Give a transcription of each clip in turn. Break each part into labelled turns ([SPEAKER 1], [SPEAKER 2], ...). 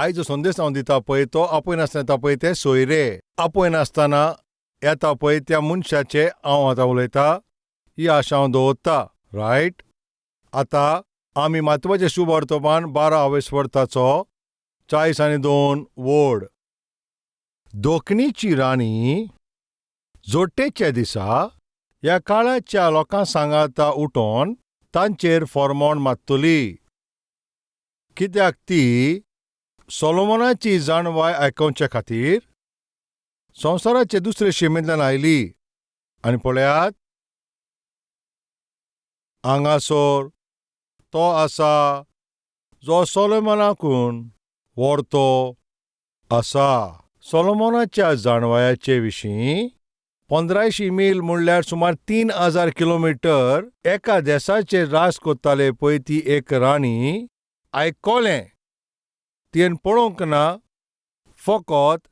[SPEAKER 1] आयज जो संदेश हांव दिता पळय तो आपयनासतना येता पळय ते सोयरे. आपयनासतना येता पळय त्या मनशाचे हांव आतां उलयता, ही आशा हांव दवरता. रायट, आतां आमी म्हत्वाचे शुभ वर्तमान 12 आवेस्वर्थाचो 40 आनी 2 वोड. दोखणीची राणी जोडटेच्या दिसा ह्या काळाच्या लोकां सांगाता उठोन तांचेर फॉर्मोण मात्तली, कित्याक ती सोलोमनाची जाणवाय आयकोवचे खातीर संवसाराचे दुसरे शिमेंतल्यान आयली. आनी पळयात, हांगासर तो आसा जो सोलोमनाकून व्हरतो आसा. सोलोमनाच्या जाणवायाचे विशीं 1500 मील म्हणल्यार सुमार 3000 किलोमिटर एका देसाचेर राज करताले पळय ती एक राणी आयकलें. तिणें पळोवंक ना, फकत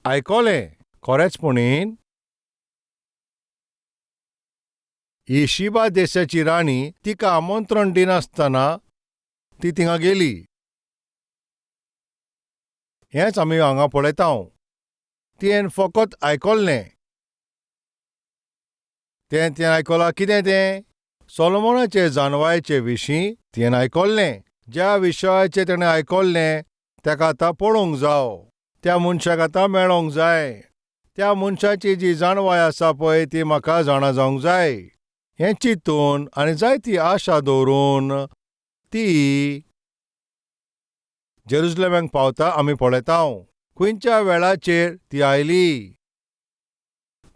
[SPEAKER 1] आयकलें. खरेंच पुणीन ही शिबा देशाची राणी तिका आमंत्रण दिनासतना ती थिंगा गेली. हेंच आमी हांगा पळयता. तिणें फकत आयकल्लें. तें तिणें आयकलां कितें तें सोलोमनाचे जानवायचे विशीं तिणें आयकल्लें. ज्या विशयाचें तेणें आयकल्लें तेका आतां पळोवंक जाव, त्या मनशाक आतां मेळोंक जाय, त्या मनशाची जी जाणवाय आसा पळय ती म्हाका जाणा जावंक जाय. हें चिंतून आनी जायती आशा दवरून ती जेरुजलेमाक पावता आमी पळयता. खंयच्या वेळाचेर ती आयली,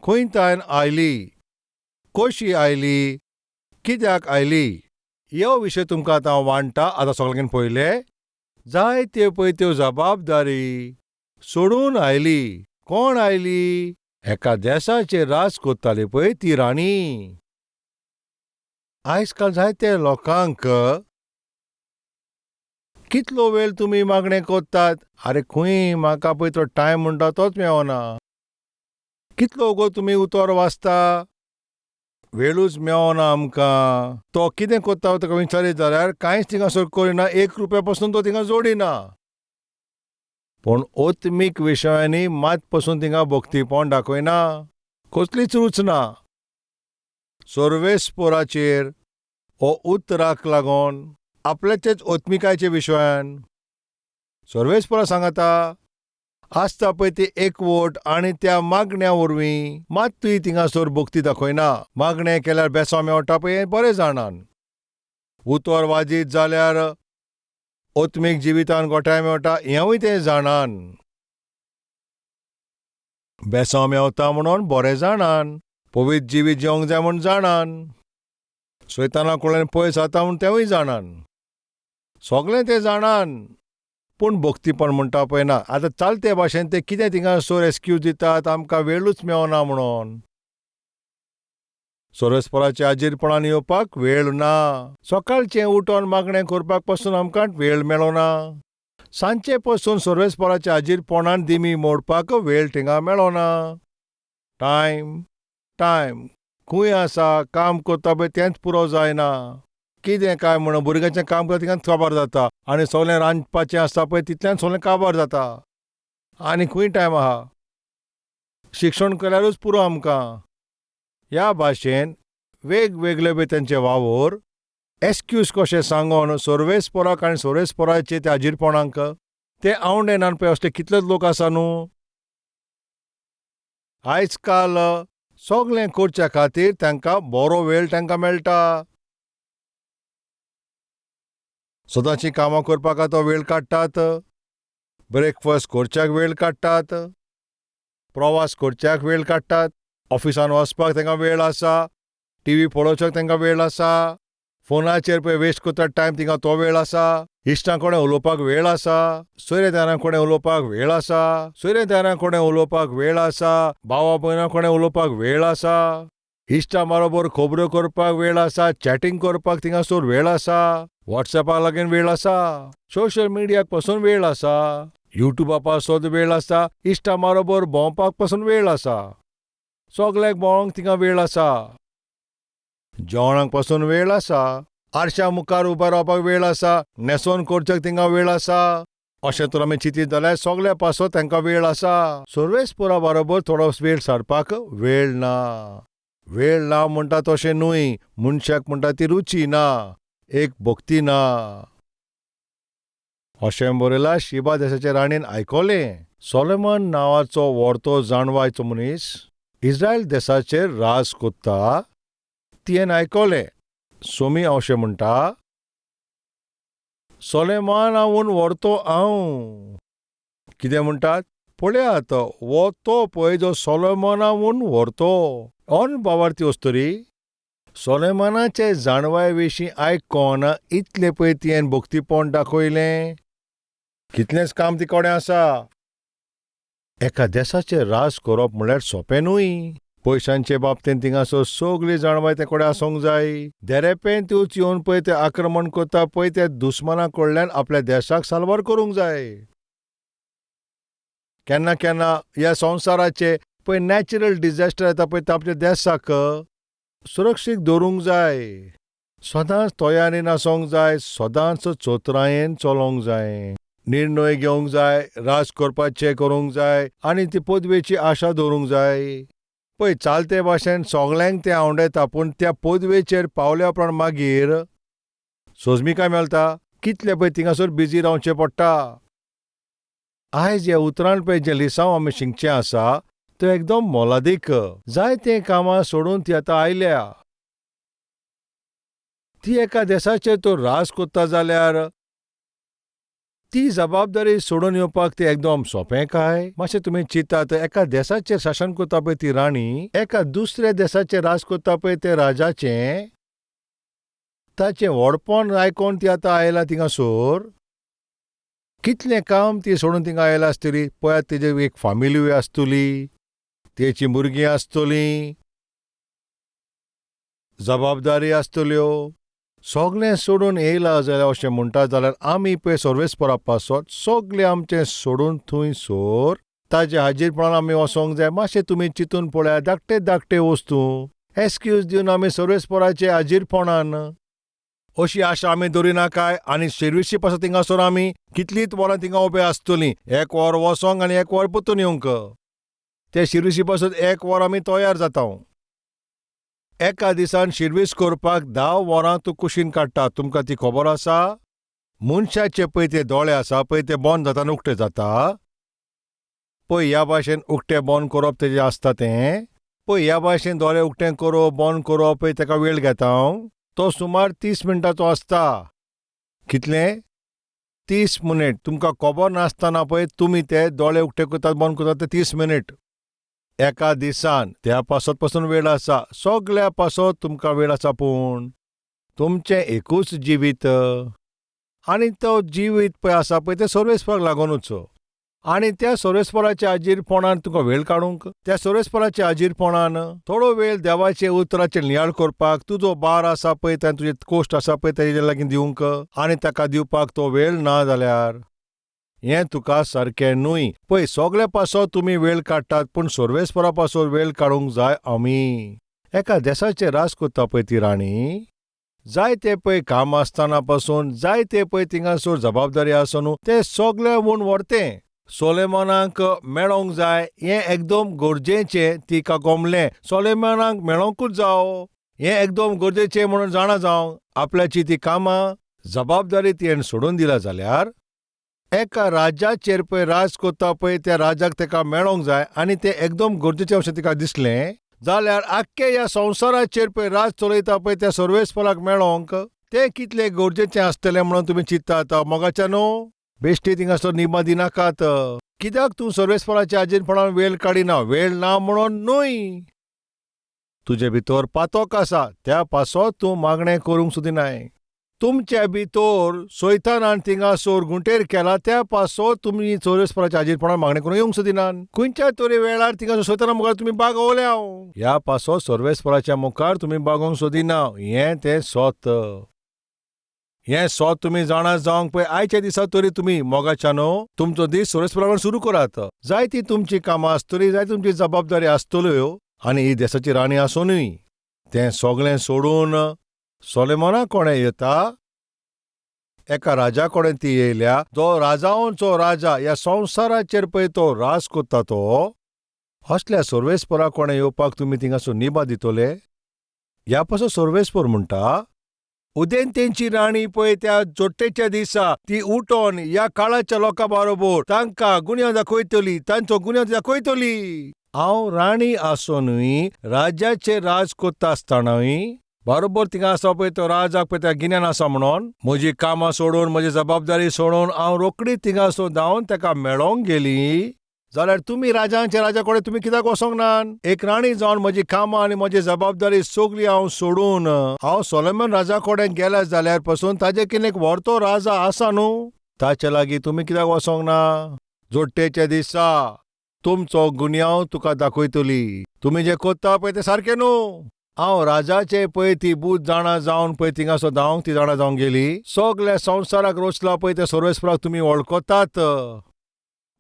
[SPEAKER 1] खंय तान आयली, कशी आयली, कित्याक आयली, ह्यो विशय तुमकां आतां हांव वांट्टा. आतां सगळ्यांक पयले जायत्यो पळय त्यो जबाबदारी सोडून आयली. कोण आयली? एका देसाचेर राज करताली पळय ती राणी. आयज काल जायते लोकांक कितलो वेळ तुमी मागणें करतात, आरे खंय म्हाका पळय तो टायम म्हणटा तोच मेळना. कितलो गो तुमी उतर वाचता, वेळूच मेळना आमकां. तो कितें करता ताका विचारीत जाल्यार कांयच थिंगासर करिना, 1 रुपया पसून तो थिंगा जोडिना. पूण आत्मीक विशयांनी मात पसून थिंगा भक्तीपण दाखयना, कसलीच रूच ना. सर्वेस्पोराचेर हो उतराक लागून आपल्याचेच आत्मिकायचे विशयान सर्वेस्पोरा सांगता आसता पळय ती एकवट आनी त्या मागण्या वरवीं मात्तूय थिंगासर भक्ती दाखयना. मागणें केल्यार बेसांव मेवटा पळय बरें जाणान, उतर वाजीत जाल्यार आत्मीक जिवितान गोठाय मेवटा हेंवूय तें जाणान, बेसांव मेवता म्हणून बरें जाणान, पवित्र जिवीत जेवंक जाय म्हूण जाणान, सैताना कडल्यान पयस जाता म्हूण तेंवूय जाणान, सगळें तें जाणान, पूण भक्तीपण म्हणटा पळय ना. आतां चलते भाशेन ते कितें थिंगासर एक्सक्यूज दितात, आमकां वेळूच मेवना म्हणून. सर्वेस्पराच्या हाजीरपणान येवपाक वेळ ना, सकाळचें उठोन मागणें करपाक पसून आमकां वेळ मेळना, सांजचे पसून सर्वेस्पराच्या हाजीरपणान दिमी मोडपाक वेळ थिंगा मेळना. टायम टायम खंय आसा, काम करता पळय तेंच पुरो जायना. कितें काय म्हणून भुरग्यांचें काम करता तिंगा काबार जाता, आनी सगळें रांदपाचें आसता पळय तितल्यान सगळें काबार जाता. आनी खंय टायम आहा, शिक्षण केल्यारूच पुरो आमकां. ह्या भाशेन वेगवेगळे पळय तेंचे वावर एक्सक्यूज कशें सांगोन सर्वेस्पोराक आनी सर्वेस्पोराचे त्या हाजीरपणाक ते आवडेनान पळय असले कितलेच लोक आसा न्हू. आयज काल सगळें करच्या खातीर तांकां बरो वेळ तांकां मेळटा. सदांचीं कामां करपाक आतां वेळ काडटात, ब्रेकफास्ट करच्याक वेळ काडटात, प्रवास करच्याक वेळ काडटात, ऑफिसान वचपाक तांकां वेळ आसा, टिवी पळोवच्याक तांकां वेळ आसा, फोनाचेर पळय वेस्ट करतात टायम थिंगा तो वेळ आसा, इश्टां कडेन उलोवपाक वेळ आसा, सोयऱ्या कडेन उलोवपाक वेळ आसा, सोयऱ्या कडेन उलोवपाक वेळ आसा, भावा भयणां कडेन उलोवपाक वेळ आसा, इश्टां बरोबर खबऱ्यो करपाक वेळ आसा, चॅटींग करपाक थिंगासर वेळ आसा, वॉट्सॅपाक लागीं वेळ आसा, सोशल मिडियाक पसून वेळ आसा, युट्यूबा पासत वेळ आसा, इश्टां बरोबर भोंवपाक पसून वेळ आसा, सगळ्याक भोंवंक थिंगा वेळ आसा, जेवणाक पसून वेळ आसा, आरशा मुखार उबो रावपाक वेळ आसा, न्हेसोन करच्याक थिंगा वेळ आसा, अशें तर आमी चिंतीत जाल्यार सगल्या पासत तांकां वेळ आसा. सर्वेस्पोरा बरोबर थोडो वेळ सारपाक वेळ ना. वेळ ना म्हणटा तशें न्हय, मनशाक म्हणटा ती रुची ना, एक भक्ती ना. अशें बरयलां, शिबा देसाचे राणीन आयकलें, सोलोमन नांवाचो व्हरतो जाणवायचो मनीस इस्रायल देसाचेर राज कोत्ता. तियेन आयकलें. सोमी अशें म्हणटा, सोलेमान हांवून व्हरतो हांव. कितें म्हणटात पळयात, हो तो पळय जो सोलोमनाहून व्हरतो ऑन बावार्थी वस्तुरी. सोलेमानाचे जाणवाय विशीं आयकोन इतलें पळय तियेन भक्तीपण दाखयलें. कितलेंच काम ती कोडें आसा. एका देसाचेर राज करप म्हणल्यार सोंपें न्हय. पयशांचे बाबतींत थिंगासर सगळी जाणवाय ते कडेन आसूंक जाय. देरेपेंतूच येवन पळय ते आक्रमण करता पळय त्या दुस्माना कडल्यान आपल्या देशाक साल्वार करूंक जाय. केन्ना केन्ना ह्या संवसाराचे पळय नॅचरल डिझास्टर येता पळय, ते आपल्या देसाक सुरक्षीत दवरूंक जाय. सदांच तयारीन आसूंक जाय, सदांच चतुरायेन चलोवंक जाय, निर्णय घेवंक जाय, राज करपाचें करूंक जाय आनी ती पदवेची आशा दवरूंक जाय. पळय चालते भाशेन सगल्यांक तें आवडटा, पूण त्या पदवेचेर पावल्या उपरांत मागीर सोजमिकाय मेळटा. कितले पळय थिंगासर बिजी रावचें पडटा. आयज ह्या उतरान पळय जें लिसांव आमी शिकचें आसा तें एकदम मोलादीक. जायते कामां सोडून ती आतां आयल्या. ती एका देसाचेर तो राज कोत्ता जाल्यार ती जबाबदारी सोडून येवपाक ती एकदम सोंपें काय? मातशें तुमी चिंतात, एका देसाचेर शासन करता पळय ती राणी, एका दुसऱ्या देसाचेर राज करता पळय ते राजाचें, ताचें व्हडपण आयकोन ती आतां आयला थिंगासर. कितलें काम ती सोडून थिंगा आयला आसतली. पळयात, तेजी एक फामिलूय आसतली, तेचीं भुरगीं आसतलीं, जबाबदारी आसतल्यो. सगळें सोडून येयला जाल्यार, अशें म्हणटा जाल्यार आमी पळय सर्वेस्परा पासत सगळें आमचें सोडून थंयसर ताजे हाजीरपणान आमी वचोंक जाय. मातशें तुमी चिंतून पळयात, धाकटे धाकटे वस्तू एक्सक्यूज दिवन आमी सर्वेस्पराचे हाजीरपणान अशी आशा आमी दवरिना काय? आनी शिर्विशी पासत थिंगासर आमी कितलींच वरां थिंगा उबे आसतलीं, एक वर वचोंक आनी एक वर परतून येवंक. ते शिर्विशी पासत एक वर आमी तयार जाता. एका दिसान शिर्वीस करपाक 10 वरां तूं कुशीन काडटा, तुमकां ती खबर आसा? मनशाचे पळय ते दोळे आसा पळय ते बंद जाता आनी उक्ते जाता. पळय ह्या भाशेन उक्ते बंद करप तेजें आसता तें. पळय ह्या भाशेन दोळे उक्ते करप बंद करप पळय तेका वेळ घेता हांव. तो सुमार 30 मिनटांचो आसता. कितलें? 30 मिनीट. तुमकां खबर नासतना पळय तुमी ते दोळे उक्ते करतात बंद करतात ते 30 मिनीट एका दिसान. त्या पासत पसून वेळ आसा, सगल्या पासत तुमकां वेळ आसा, पूण तुमचें एकूच जिवीत आनी तो जिवीत पळय आसा पळय तें सर्वेस्पराक लागुनूच. आनी त्या सर्वेस्पराच्या हाजीरपणान तुका वेळ काडूंक, त्या सर्वेस्पराच्या हाजीरपणान थोडो वेळ देवाचे उतराचेर नियाळ करपाक, तुजो बार आसा पळय तें तुजें कोश्ट आसा पळय तेजे लागीं दिवंक आनी ताका दिवपाक तो वेळ ना जाल्यार हें तुका सारकें न्हय. पळय सगल्या पासत तुमी वेळ काडटात, पूण सर्वेस्परा पासत वेळ काडूंक जाय आमी. एका देसाचेर राज करता पळय ती राणी, जायते पळय काम आसतना पासून जायते पळय थिंगासर जबाबदारी आसा न्हू, तें सगळें म्हूण व्हरतें. सोलेमनाक मेळोंक जाय हें एकदम गरजेचें तिका गमलें. सोलेमनाक मेळोंकूच जावो हें एकदम गरजेचें म्हणून जाणा जावं आपल्याची ती कामां जबाबदारी तिणें सोडून दिला जाल्यार एका राजाचेर पळय राज करता पळय त्या राजाक तेका मेळोंक जाय आनी तें एकदम गरजेचें अशें तिका दिसलें जाल्यार आख्खे ह्या संवसाराचेर पळय राज चलयता पळय त्या सर्वेस्पराक मेळोंक तें कितलें गरजेचें आसतलें म्हणून तुमी चिंत्तात. मोगाच्या न्हू बेश्टी थिंगासर निमां दिनाकात. कित्याक तूं सर्वेस्पराच्या हाजीरपणान वेळ काडिना? वेळ ना म्हणून न्हय, तुजे भितर पातोक आसा त्या पासत तूं मागणें करूंक सोदिनाय. तुमच्या भितर सैतानान थिंगासर गुंटेर केला त्या पासत तुमी सर्वेस्पराच्या हाजीरपणान मागणें करूंक येवंक सोदिनात. खंयच्या तरी वेळार थिंगासर सैताना मुखार तुमी बागवल्या, ह्या पासत सर्वेस्पराच्या मुखार तुमी बागोवंक सोदिना. हें तें सत, हें सत तुमी जाणा जावंक पळय आयच्या दिसा तरी तुमी मोगाच्या न्हू तुमचो दीस सर्वेस्परा कडेन सुरू करात. जायती तुमची कामां आसतलीं, जायती तुमची जबाबदारी आसतल्यो आनी ही देसाची राणी आसुनूय तें सगळें सोडून सोलेमना कोणें येता एका राजा कडेन ती येयल्या, जो राजांचो राजा, ह्या संवसाराचेर पळय तो राज कोत्ता तो. असल्या सर्वेस्परा कोणें येवपाक तुमी थिंगासून निबा दितले? ह्या पासत सर्वेस्पर म्हणटा, उदेंतेंची राणी पळय त्या जोडटेच्या दिसा ती उठोन ह्या काळाच्या लोकां बारोबर तांकां गुन्यांव दाखयतली, तांचो गुन्यांव दाखयतली. हांव राणी आसोनूय राज्याचेर राज कोत्ता आसतनाय बरोबर थिंगा आसा पळय तो राजाक पळय त्या गिन्यान आसा म्हणून म्हजी कामां सोडून, म्हजी जबाबदारी सोडून हांव रोखडी थिंगासून धांवन ताका मेळोंक गेली. जाल्यार तुमी राजांच्या राजा कडेन तुमी कित्याक वचोंक नात? एक राणी जावन म्हजी कामां आनी म्हजी जबाबदारी सगली हांव सोडून हांव सोलोमन राजा कडेन गेल्या जाल्यार पसून ताजे कितें एक व्हरतो राजा आसा न्हू, ताचे लागीं तुमी कित्याक वचोंक ना? जोडटेच्या दिसा तुमचो गुन्यांव तुका दाखयतली. तुमी जें कोत्ता पळय तें सारकें न्हू. हांव राजाचे पळय ती बूद जाणा जावन पळय थिंगासो धांवंक ती जाणा जावंक गेली. सगल्या संवसाराक रचला पळय त्या सर्वेस्पराक तुमी वळखतात,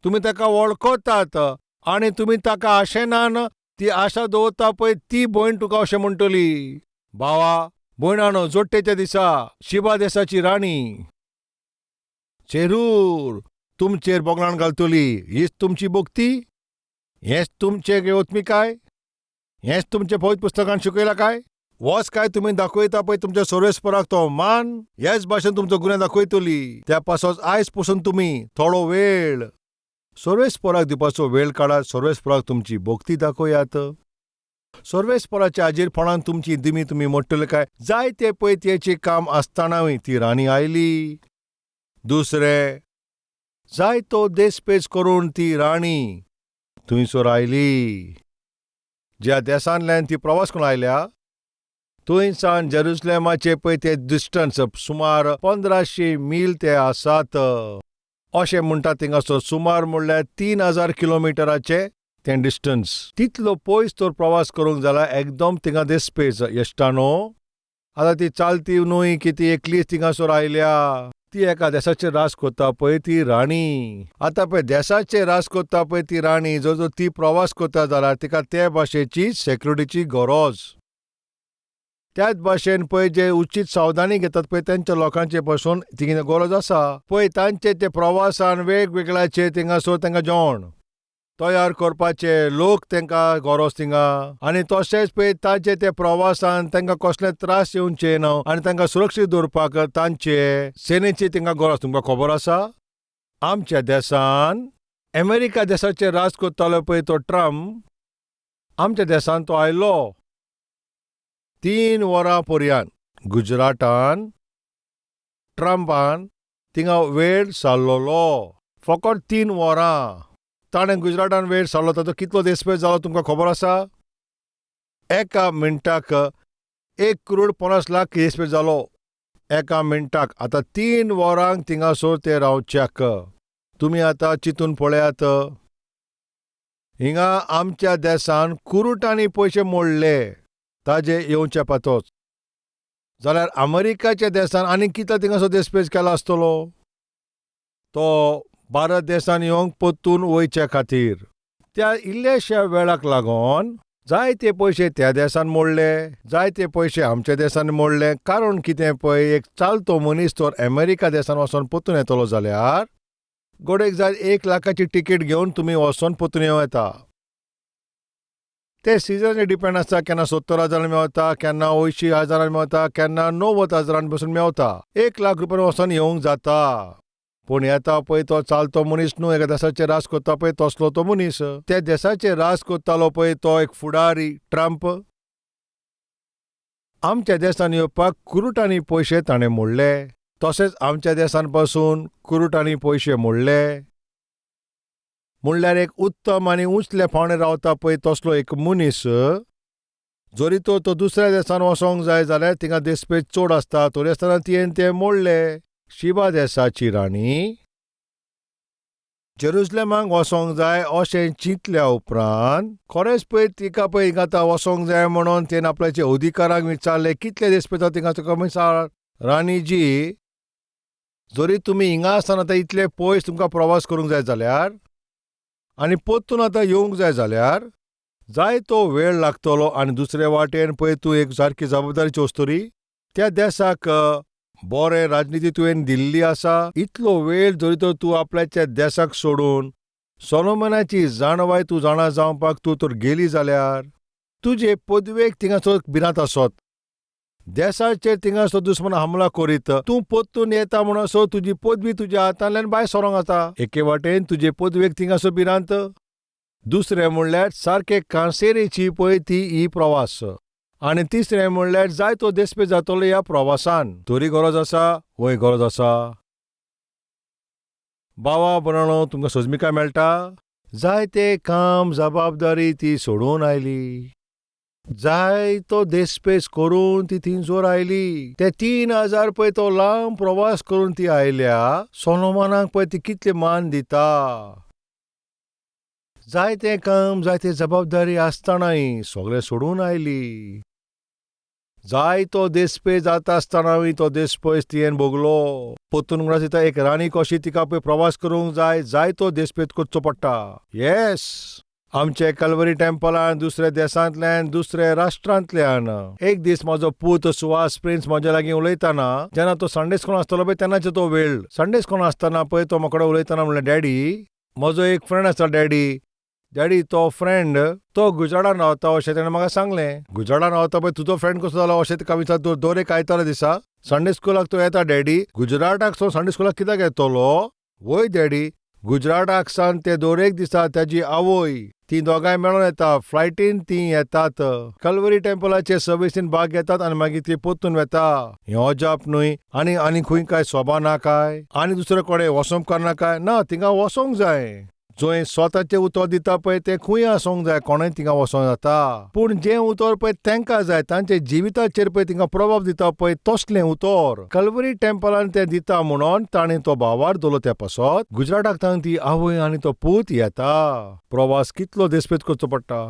[SPEAKER 1] तुमी ताका वळखतात आनी तुमी ताका आशेनान ती आशा दवरता पळय ती भयण तुका अशें म्हणटली, भावा भयणानो, जोडटेच्या दिसा शिबा देसाची राणी चेरूर तुमचेर बोगलाण घालतली. हीच तुमची भक्ती? हेंच तुमचें ओत्मिकाय? हेंच तुमचें पवित्र पुस्तकान शिकयलां काय? वच काय तुमी दाखयता पळय तुमच्या सर्वेस्पराक तो मान, ह्याच भाशेन तुमचो गुन्यांव दाखयतली. त्या पासत आयज पसून तुमी थोडो वेळ सर्वेस्पराक दिवपाचो वेळ काडात. सर्वेस्पराक तुमची भक्ती दाखयात. सर्वेस्पराच्या हाजीरपणान तुमची दिमी तुमी मोडटले काय? जायते पळय तेचें काम आसतनाय ती राणी आयली. दुसरें, जायतो देसपेस करून ती राणी थंयसर आयली. ज्या देसांतल्यान ती प्रवास करून आयल्या थंयसान जेरुसलेमाचे पळय ते डिस्टन्स सुमार 1500 मील ते आसात अशें म्हणटा. थिंगासर सुमार म्हणल्यार 3000 किलोमिटराचे तें डिस्टन्स. तितलो पयस तर प्रवास करूंक जाल्यार एकदम थिंगा देसपेस इश्टानो. आतां ती चालती न्हय की ती एकलीच थिंगासर आयल्या. ती एका देसाचेर राज कोत्ता पळय ती राणी. आतां पळय देसाचेर राज कोत्ता पळय ती राणी, जर जर ती प्रवास कोत्ता जाल्यार तिका ते भाशेची सेक्युरिटीची गरज. त्याच भाशेन पळय जे उचीत सावधानी घेतात पळय तेंच्या लोकांचे पसून ती गरज आसा. पळय तांचे ते प्रवासान वेगवेगळ्याचे थिंगासर तांकां जेवण तयार करपाचे लोक तांकां गरज थिंगा. आनी तशेंच पळय तांचे ते प्रवासान तांकां कसले त्रास येवचे न्हू आनी तांकां सुरक्षीत दवरपाक तांचे सेनेची तांकां गरज. तुमकां खबर आसा, आमच्या देसान अमेरिका देसाचेर राज करतालो पळय तो ट्रम्प, आमच्या देसान तो आयलो 3 वरां पर्यंत गुजरातान ट्रम्पान थिंगा वेळ सारलोलो, फकत 3 वरां ताणें गुजरातान वेळ सारलो. ताचो कितलो देसपेस जालो तुमकां खबर आसा? एका मिनटाक 1 करोड 50 लाख देसपेस जालो एका मिनटाक. आतां 3 वरांक थिंगासर ते रावच्याक तुमी आतां चिंतून पळयात. हिंगा आमच्या देसान कुरुटांनी पयशे मोडले ताजे येवच्या पातोच, जाल्यार अमेरिकाच्या देसान आनी कितलो थिंगासर देसपेस केला आसतलो तो भारत देसान येवंक परतून वयच्या खातीर. त्या इल्ल्याश्या वेळाक लागून जायते पयशे त्या देसान मोडले, जायते पयशे आमच्या देसान मोडले. कारण कितें पळय, एक चालतो मनीस तर अमेरिका देसान वचोन परतून येतलो जाल्यार गोडेक जाय 1 लाखाची तिकेट घेवन तुमी वचोन परतून येवं येता. ते सिजनाचेर डिपेंड आसता, केन्ना 70 हजारान मेवता, केन्ना 80 हजारान मेवता, केन्ना 90 हजारान पसून मेवता. 1 लाख रुपयान वचोन येवंक जाता. पूण येता पळय तो चालतो मनीस न्हू, एका देसाचेर राज कोत्ता पळय तसलो तो मनीस. त्या देसाचेर राज कोत्तालो पळय तो एक फुडारी ट्रम्प. आमच्या देसान येवपाक कुरुटांनी पयशे ताणें मोडले, तशेंच आमच्या देसान पासून कुरुटांनी पयशे मोडले. म्हणल्यार एक उत्तम आनी उंचल्या पावणे रावता पळय तसलो एक मनीस जरी तो तो दुसऱ्या देसान वचोंक जाय जाल्यार थिंगा देसपेस चड आसता, तरी आसतना तियेन ते मोडले. शिबा देसाची राणी जेरुसलेमाक वचोंक जाय अशें चिंतल्या उपरांत खरेंच पळय तिका पळय हिंगा आतां वचोंक जाय म्हणून तेणें आपल्याचे अधिकारांक विचारलें, कितले दीस पळय थिंगा तुका विचार राणीजी, जरी तुमी हिंगा आसतना आतां इतले पयस तुमकां प्रवास करूंक जाय जाल्यार आनी परतून आतां येवंक जाय जाल्यार जाय तो वेळ लागतलो आनी दुसरे वाटेन पळय तूं एक सारकी जबाबदारी चोस्तरी. त्या देसाक बरें राजनिती तुवें दिल्ली आसा. इतलो वेळ जरी तर तूं आपल्याच्या देसाक सोडून सोलोमनाची जाणवाय तूं जाणा जावपाक तूं तर गेली जाल्यार तुजे पदवेक थिंगासर भिरांत आसत. देसाचेर थिंगासर दुस्मान हमला करीत तूं परतून येता म्हणसर तुजी पदवी तुज्या हातांतल्यान भायर सरोंक जाता. एके वाटेन तुजे पदवेक थिंगासर भिरांत, दुसरें म्हणल्यार सारके कांसेरीची पळय ती ही प्रवास, आनी तिसरें म्हणल्यार जाय तो देसपे जातलो ह्या प्रवासान. तरी गरज आसा? वय, गरज आसा. बावा भयणो, तुमकां सोजमिकाय मेळटा? जायते काम जबाबदारी ती सोडून आयली, जायतो देसपेस करून ती थिंगसर आयली. ते 3000 पळय तो लांब प्रवास करून ती आयल्या. सोलोमनाक पळय ती कितले मान दिता. जायते काम, जायते जबाबदारी आसतनाय सगळें सोडून आयली. जायतो देसपेस जाता आसतनाय तो देसपेस तियेन भोगलो. परतून उगडास दिता, एक राणी कशी तिका पळय प्रवास करूंक जाय, जायतो देसपेस करचो पडटा. येस, आमचे कलवरी टेम्पलान दुसऱ्या देशांतल्यान, दुसऱ्या राष्ट्रांतल्यान. एक दीस म्हजो पूत सुहास प्रिन्स म्हज्या लागीं उलयतना, जेन्ना तो संडे स्कूलान आसतलो पळय तेन्नाचो तो वेळ, संडे स्कूलान आसतना पळय तो म्हाका उलयतना म्हणलें, डॅडी, म्हजो एक फ्रेंड आसा डॅडी, डॅडी तो फ्रेंड तो गुजरातान रावता अशें तेणें म्हाका सांगलें. गुजरातान रावता पळय तुजो फ्रेंड कसो जालो अशें तिका विचार. दर एक आयतारा दिसा संडे स्कुलाक तो येता डॅडी. गुजराताक सावन संडे स्कुलाक कित्याक येतलो? वय डॅडी, गुजराताक सावन ते दर एक दिसा ताजी आवय ती दोगांय मेळोन येता, फ्लायटीन ती येतात, कलवरी टेम्पलाचे सर्विसीन भाग घेतात आनी मागीर ती परतून वेता. हें अजाप न्हय. आनी आनी खंय काय सोबा ना काय? आनी दुसरे कडेन वसोंक करना काय? ना, थिंगा वसोंक जाय. जंय स्वताचें उतर दिता पळय तें खंय आसूंक जाय, कोणूय थिंगा वचोंक जाता. पूण जें उतर पळय तेंकां जाय, तांच्या जिविताचेर पळय थिंगा प्रभाव दिता पळय तसलें उतर कलवरी टेम्पलान तें दिता म्हणून ताणें तो भावार दवरलो. त्या पासत गुजराताक तांकां ती आवय आनी तो पूत येता. प्रवास कितलो देसपेत करचो पडटा.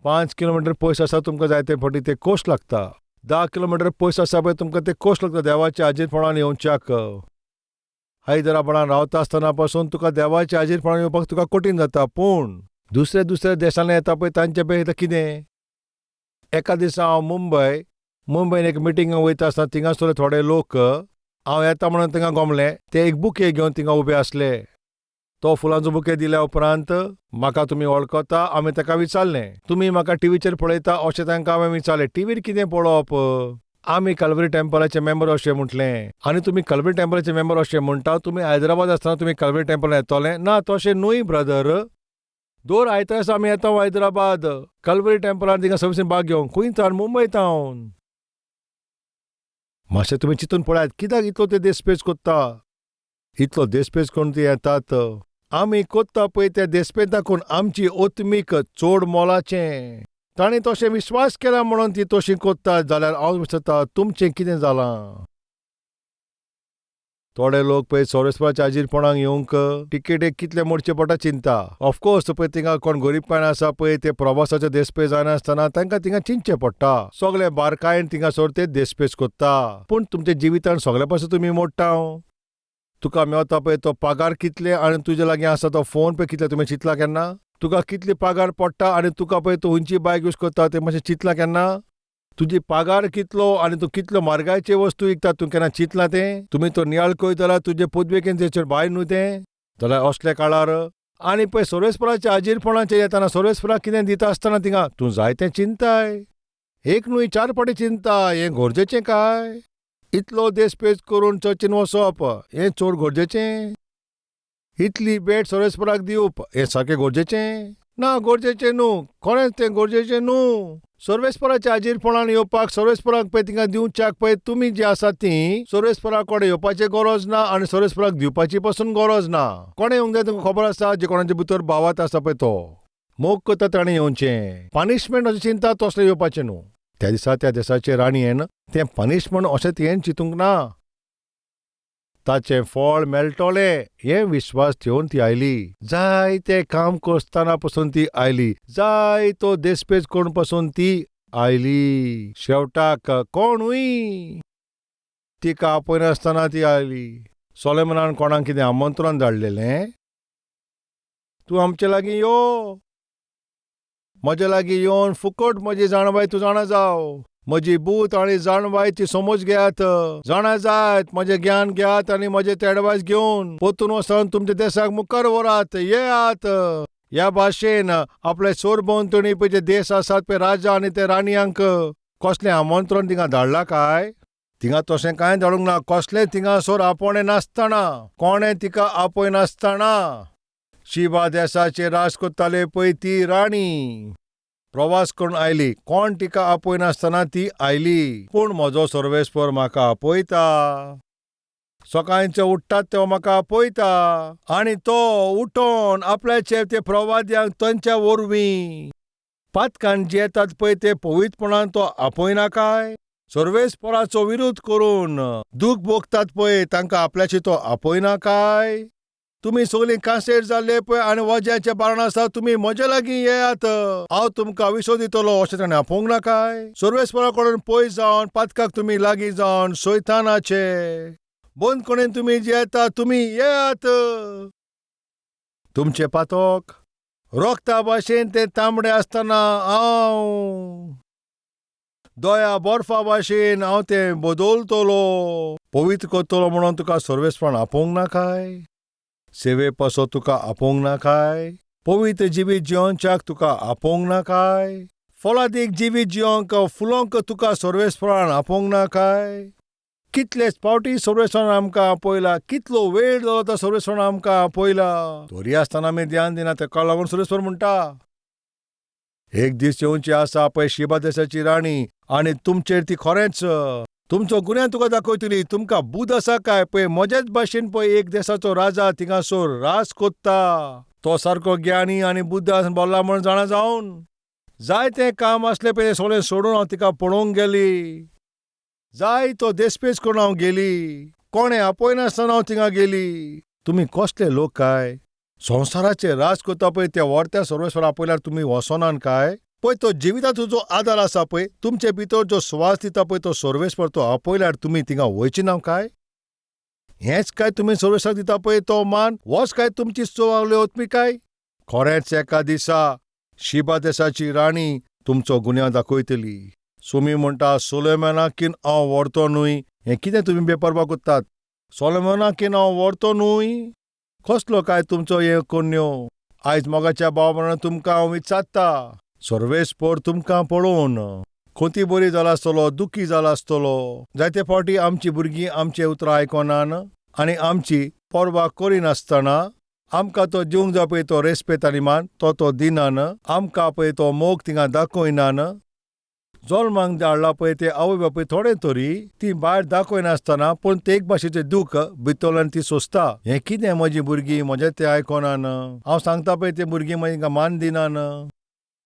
[SPEAKER 1] 5 किलोमिटर पयस आसा तुमकां जायते फावटी ते कोश लागता. 10 किलोमिटर पयस आसा पळय तुमकां ते कोश लागता देवाच्या हाजीरपणान येवच्याक. हैदराबादान रावता आसतना पासून तुका देवाच्या हाजीरपणान येवपाक तुका कठीण जाता. पूण दुसऱ्या दुसऱ्या देशांनी येता पळय तांचे पळय कितें. एका दिसा हांव मुंबयन एक मिटिंगाक वयता आसतना थिंगासर थोडे लोक हांव येता म्हणून थिंगा गोमले. ते एक बुके घेवन थिंगा उबे आसले. तो फुलांचो बुके दिल्या उपरांत म्हाका तुमी वळखता? हांवें ताका विचारलें, तुमी म्हाका टिवीचेर पळयता अशें तांकां हांवें विचारलें. टिवीर कितें पळोवप? आमी कलवरी टेम्पलाचे मेंबर अशें म्हटलें. आनी तुमी कलवरी टेम्पलाचे मेंबर अशें म्हणटा, तुमी हैदराबाद आसतना तुमी कलवरी टेम्पलान येतले ना? तशें न्हय ब्रदर, दर आयतारा आमी येता हैदराबाद कलवरी टेम्पलान थिंगा सर्विसीन भाग घेवंक. खंय तावन? मुंबय तावन. मातशें तुमी चिंतून पळयात, कित्याक इतलो ते देसपेस कोत्ता? इतलो देसपेस करून ते येतात. आमी कोत्ता पळय त्या देसपेसाकून आमची ओत्मीक चड मोलाचें. ताणें तशें विश्वास केला म्हणून ती तशी कोत्ता जाल्यार हांव विचारता तुमचें कितें जालां? थोडे लोक पळय सोरेस्पराच्या हाजीरपणाक येवंक टिकेटेक कितले मोडचे पडटा चिंता. ऑफकोर्स पळय थिंगा कोण गरीबपण आसा पळय ते प्रवासाचे देसपेस जायनासतना तांकां थिंगा चिंतचें पडटा. सगळे बारकायेन थिंगासर ते देसपेस कोत्ता. पूण तुमच्या जिवितान सगळे पासून तुमी मोडटा. तुका मेवता पळय तो पगार कितले आनी तुजे लागीं आसा तो फोन पळय कितले, तुमी चिंतला केन्ना? तुका कितली पगार पडटा आनी तुका पळय तूं खंयची बायक यूज करता तें मातशें चिंतलां केन्ना? तुजी पगार कितलो आनी तूं कितलो म्हारगायचे वस्तू विकता तूं केन्ना चिंतलां तें? तुमी तो नियाळ करीत जाल्यार तुजे पदवेकेन तेचेर भायर न्हू तें जाल्यार असल्या काळार. आनी पळय सोरेस्पराच्या हाजीरपणाचेर येतना सोरेस्पराक कितें दिता आसतना थिंगा तूं जायतें चिंताय. एक न्हय 4 फावटी चिंता, हें गरजेचें काय? इतलो देसपेस करून चर्चीन वचप हें चड गरजेचें? इतली भेट सोरेस्पराक दिवप हें सारकें गरजेचें? ना, गरजेचें न्हू, खरेंच तें गरजेचें न्हू. सर्वेस्पराच्या हाजीरपणान येवपाक सर्वेस्पराक पळय थिंगा दिवच्याक पळय तुमी जी आसा ती सर्वेस्परा कडेन येवपाची गरज ना आनी सर्वेस्पराक दिवपाची पसून गरज ना. कोणें येवंक जाय तुमकां खबर आसा, जे कोणाचे भितर भावात आसा पळय तो मोग करता ताणें येवचें. पनिशमेंट अशें चिंता तसलें येवपाचें न्हू. त्या दिसा त्या देसाचे राणयेन तें पनिशमेंट अशें तियेन चिंतूंक ना. ताचें फळ मेळटलें हें विश्वास ठेवन ती आयली. जायते काम करतना पसून ती आयली, जायतो देसपेस करून पसून ती आयली. शेवटाक कोणूय तिका आपयनासतना ती आयली. सोलेमनान कोणाक कितें आमंत्रण धाडलेलें? तूं आमचे लागीं यो, म्हजे लागीं येवन फुकट म्हजी जाणवाय तूं जाणा जाव. म्हजी बूत आनी जाणवायची समज घेयात. जाणा जायत म्हजें ज्ञान घेयात आनी म्हजें ते एडवायस घेवन परतून वचोन तुमच्या देसाक मुखार व्हरात. येयात. ह्या भाशेन आपले सरभोंवतणी पळय जे देश आसात पळय राजा आनी ते राणयांक कसलें आमंत्रण थिंगा धाडलां काय? थिंगा तशें कांय धाडूंक ना. कसलें थिंगासर आपोवणें नासतना, कोणें तिका आपयनासतना शिबा देसाचेर राज करताले पळय ती राणी प्रवास करून आयली. कोण तिका आपयनासतना ती आयली. पूण म्हजो सर्वेस्पर म्हाका आपयता. सकाळचें उठ्ठात तेन्ना म्हाका आपयता आनी तो उठोन आपल्याचे ते प्रवाद्यांक तांच्या वरवीं पातकान जे येतात पळय ते पवित्रपणान तो आपयना काय? सर्वेस्पराचो विरोध करून दूख भोगतात पळय तांकां आपल्याची तो आपयना काय? तुमी सगळीं कांसेर जाल्ले पळय आनी वज्याचें बारण आसा, तुमी म्हजे लागीं येयात, हांव तुमकां विसव दितलो अशें ताणें आपोवंक ना काय? सर्वेस्परा कडून पयस जावन पातकाक तुमी लागीं जावन सैतानाचे बंदखणीन तुमी जे येतात तुमी येयात. तुमचें पातक रोगता भाशेन तें तांबडें आसतना हांव दया बर्फा भाशेन हांव तें बदलतलो, पवित्र करतलो म्हणून तुका सर्वेस्परान आपोवंक ना काय? सेवे पासत तुका आपोवंक ना काय? पवित्र जिवीत जियोवच्याक तुका आपोवंक ना काय? फळादीक जिवीत जियोंक फुलोंक तुका सर्वेस्परान आपोवंक ना काय? कितलेच फावटी सर्वेस्परान आमकां आपयला, कितलो वेळ जालो तो सर्वेस्परान आमकां आपयला, तरी आसतना आमी ध्यान दिना. तेका लागून सर्वेस्पर म्हणटा, एक दीस येवची आसा पळय शिबा देसाची राणी आनी तुमचेर ती खरेंच तुमचो गुन्यांव तुका दाखयतली. तुमकां बूद आसा काय? पळय म्हजेच भाशेन पळय एक देसाचो राजा थिंगासर राज कोत्ता, तो सारको ज्ञानी आनी बुद्द बोल्ला म्हण जाणा जावन जायतें काम आसलें पळय सगळें सोडून हांव तिका पळोवंक गेली. जाय तो देसपेस करून हांव गेली. कोणें आपयनासतना हांव थिंगा गेली. तुमी कसले लोक काय? संवसाराचेर राज करता पळय त्या व्हडत्या सर्वेस्परा आपयल्यार तुमी वचनान काय? पळय तो जिविताचो जो आदार आसा पळय, तुमचे भितर जो स्वास दिता पळय तो सर्वेस्पर तो आपयल्यार तुमी थिंगा वयची ना काय? हेंच काय तुमी सर्वेस्पराक दिता पळय तो मान? होच काय तुमची चोवली ओतमी काय? खरेंच एका दिसा शिबा देसाची राणी तुमचो गुन्यांव दाखयतली. सुमी म्हणटा, सोलेमनाकीन हांव व्हरतो न्हय. हें कितें तुमी बेपर्वा करतात? सोलेमनाकीन हांव व्हरतो न्हय? कसलो काय तुमचो हे कोन्यो? आयज मोगाच्या भाव म्हणून तुमकां हांव विचारता, सर्वेस्पर तुमकां पळोवन खोती बरी जाला आसतलो, दुखी जाला आसतलो. जायते फावटी आमची भुरगीं आमचे उतरां आयकनान आनी आमची पर्वा करिनासतना आमकां तो दिवंक जाय पळय तो रेस्पेत आनी मान तो तो दिनान, आमकां पळय तो मोग थिंगा दाखयनान. जल्माक धाडला पळय ते आवय बापूय थोडे तरी ती भायर दाखयनासतना पूण ते एक भाशेचें दूख भितरल्यान ती सोंसता. हें कितें म्हजी भुरगीं म्हजें तें आयकनान, हांव सांगता पळय ते भुरगीं म्हजी मान दिनान.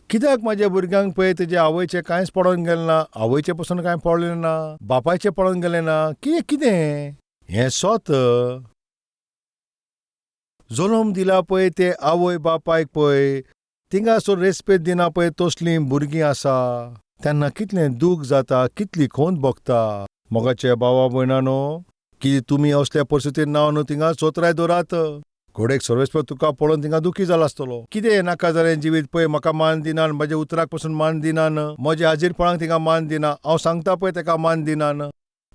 [SPEAKER 1] कित्याक म्हज्या भुरग्यांक पळय तेजे आवयचें कांयच पडोन गेलें ना, आवयचें पसून कांय पडलें ना, बापायचें पडोन गेलें ना, कितें कितें हें सोत जल्म दिला पळय ते आवय बापायक पळय थिंगासर रेस्पेद दिना पळय तसलीं भुरगीं आसा. तेन्ना कितलें दूख जाता, कितली खोंत भोगता. मोगाचे भावा भयणानो, की तुमी असल्या परिस्थितीन ना न्हू थिंगा चोत्राय दवरात. घोडेक सर्वेस्पर तुका पळोवन थिंगा दुखी जाला आसतलो. कितें नाका जालें जिवीत पळय, म्हाका मान दिनान, म्हज्या उतराक पसून मान दिनान, म्हज्या हाजीरपणाक थिंगा मान दिना, हांव सांगता पळय तेका मान दिनान,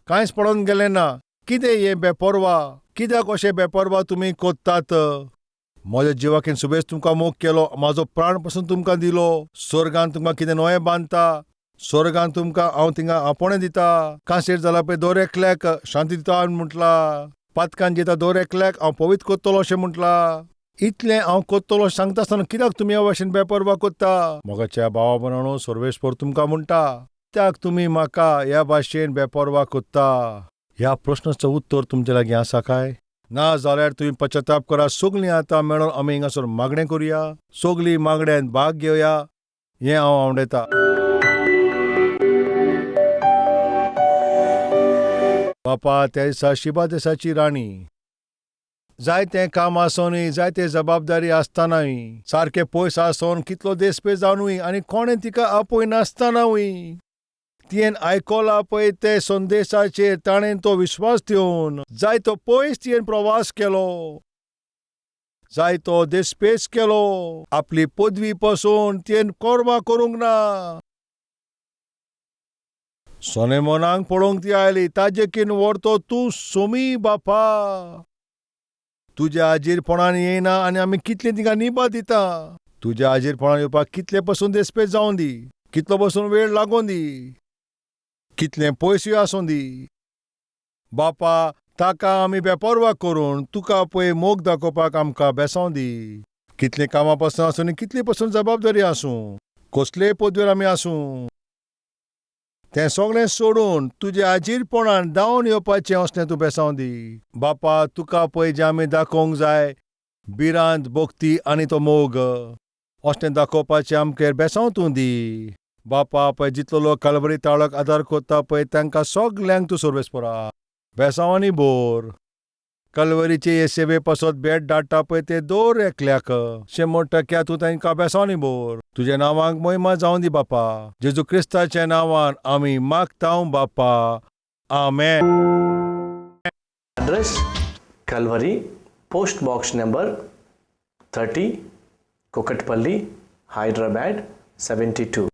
[SPEAKER 1] कांयच पडोन गेलें ना. कितें हें बेपर्वा? कित्याक अशें बेपर्वा तुमी कोत्तात? म्हज्या जिवाकीन सुबेज तुमकां मोग केलो, म्हाजो प्राण पसून तुमकां दिलो. स्वर्गान तुमकां कितें नवें बांदता, स्वर्गान तुमकां हांव थिंगा आपोवणें दिता. कांसेर जाला पळय दर एकल्याक शांती दिता म्हटलां, पातकान दिता दर एकल्याक हांव पवित्र करतलो अशें म्हटलां. इतलें हांव करतलो सांगता आसतना कित्याक तुमी ह्या भाशेन बेपर्वा करता? मोगाच्या भावा भयणानो, सर्वेस्पर तुमकां म्हणटा, कित्याक तुमी म्हाका ह्या भाशेन बेपर्वा करता? ह्या प्रश्नाचो उत्तर तुमचे लागीं आसा काय? ना जाल्यार तुमी पश्चाताप करा. सगलीं आतां मेळोन आमी हिंगासर मागणें करुया, सगलीं मागण्यांत भाग घेवया, हें हांव आवडयतां. बापा, त्या दिसा शिबा देसाची राणी जायतें काम आसोनूय, जायते जबाबदारी आसतनाय, सारकें पयस आसोन, कितलो देसपेस जावनूय आनी कोणें तिका आपयनासतनाय तियेन आयकलां पळय ते संदेशाचेर ताणें तो विश्वास दिवन जायतो पयस तियेन प्रवास केलो, जायतो देसपेस केलो. आपली पदवी पसून तियेन कर्मां करूंक ना. सोनेमोनाक पळोवंक ती आयली ताजे किन व्हरतो तूं सोमी बापा. तुज्या आजीरपणान येयना आनी आमी कितली तिका निबा दिता. तुज्या आजीरपणान येवपाक कितले पसून देसपेस जावं दी, कितलो पसून वेळ लागों दी, कितलें पयसूय आसूं दी. बापा ताका आमी बेपर्वा करून तुका पळय मोग दाखोवपाक आमकां बेसांव दी. कितलीं कामां पसून आसूं आनी कितली पसून जबाबदारी आसूं, कसलेय पदवेर आमी आसूं, तें सगळें सोडून तुज्या आजीरपणान धांवन येवपाचें असलें तूं बेसांव दी. बापा तुका पळय जें आमी दाखोवंक जाय भिरांत, भक्ती आनी तो मोग असलें दाखोवपाचें आमकां बेसांव तूं दी. बापा पळय जितलो लोक कालवरी ताळक आदार कोत्ता पळय तांकां सगल्यांक तूं सर्वेस पुरा बेसांवांनी बोर. कलवरीचे हे सेवे पासत भेट धाडटा पळय ते दर एकल्याक 100% तूं तांकां बेसांवांनी बोर. तुज्या नांवाक महिमा जावं दी बापा. जेजू क्रिस्ताच्या नांवान आमी मागता बापा, आमेन.
[SPEAKER 2] Address Calvary, post box number 30, Kukatpally, Hyderabad 72.